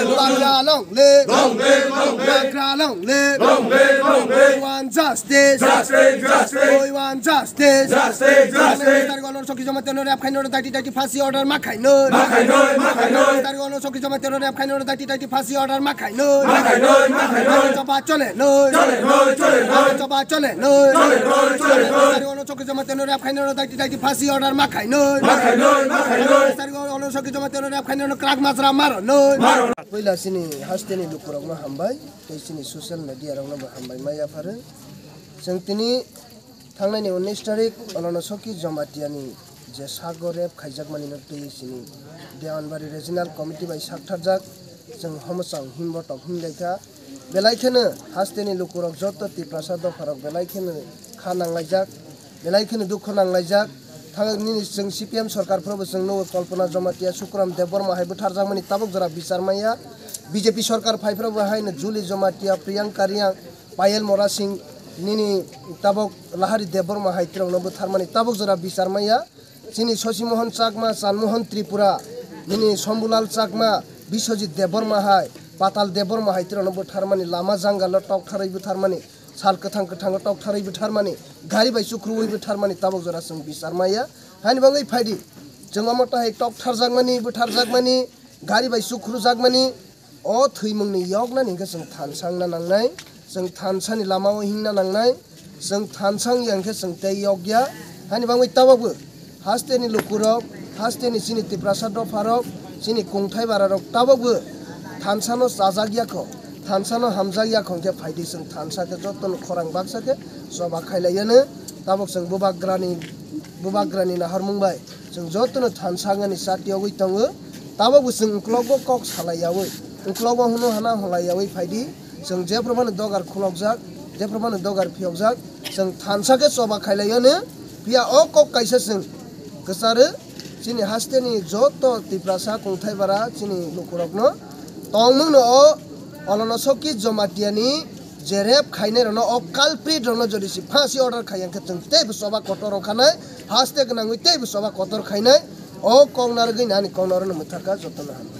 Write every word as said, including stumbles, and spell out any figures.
Bagra long live. Long live, long live. Bagra long live. Long live, long live. We want justice. Justice, justice. We want justice. Justice, justice. Minister Gono Soki Jamatia no rep khaino daiti daiti phasi order ma khaino. Ma khaino, ma khaino. Minister Gono Soki Jamatia no rep khaino daiti daiti phasi order ma khaino. Ma khaino, ma khaino. Choba chole no. Chole no, chole no. Choba chole no. Chole no, chole no. Minister Gono Soki Jamatia no rep khaino daiti daiti phasi order ma khaino. Ma khaino, ma khaino. Minister Gono Soki Jamatia no rep khaino krak majra maro no. Maro. Puila chini hasteni lukurokno hambai, tei chini social media rokno bo hambai ma yapharo. Chwng tini thangnaini unis tarik Olono Soki Jamatia ni je sago rep khaijakmani no twi chini Dewanbari Regional Committee bai saktharjak chwng homochang himbotok himlaikha. Belai kheno hasteni lukurok joto Tiprasa dopharok belai kheno kha nanglaijak. Belai kheno dukhu nanglaijak. Thang nini chwng C P M sorkar phuru bo chwng nugo Kalpana Jamatia, Sukuram Debbarma hai bwtharjakmani tabuk jora bichar maya. B J P sorkar phai phuru bo haino Juli Jamatia, Priyanka Reang, Payal Mora Singh nini tabuk Lahari Debbarma hai tirokno bwtharmani tabuk jora bichar maya. Chini Shashi Mohan Chakma, Chan Mohan Tripura, nini Shambhulal Chakma, Biswajit Debbarma hai, Patal Debbarma hai tirokno bwtharmani lama jangalo toktharwi bwtharmani. Sal kwthang kwthango toktharwi bwtharmani, gari bai chukhruwi bwtharmani tabuk jora chwng bichar maya. Haini bagwi phaidi, chwng omo tahai toktharjakmani, bwtharjakmani, gari bai chukhrujakmani, o thwimungni yoknani hwnkhe chwng thansa wngna nangnai, chwng thansani lamao himna nangnai, chwng thansa wngya hwnkhe chwng tei yokya. Haini bagwi tabukbo hasteni lukurok, hasteni chini Tiprasa dopharok, chini kungthai bararok tabukbo thansano chajakya kho, thansano hamjakya kho, hwnkhe phaidi chwng thansa khe jotono khorang baksa khe choba khailaiyano. Tabuk chwng bubagrani, bubagrani naharmung bai chwng jotono thansa wngani chati yogwi tongo. Tabukbo chwng uklogo kok salaiyawi, uklogo hwnwi hana hwnlaiyawi phaidi. Chwng jephru phano dogar khulokjak, jephru phano dogar phiyokjak, chwng thansa khe choba khailaiyano. Phiya o kok kaisa chwng kwcharo chini hasteni joto Tiprasa kungthai bara chini lukurokno tongmungno o Olono Soki Jamatiani je rep khainairokno o culprit rokno jodi si phasi order khaiya khe chwng teibo choba kotor rok khanai, haste gwnangwi teibo choba kotor khainai. O kok narwgwi nani kok narwkno mwthakha jotono hambai.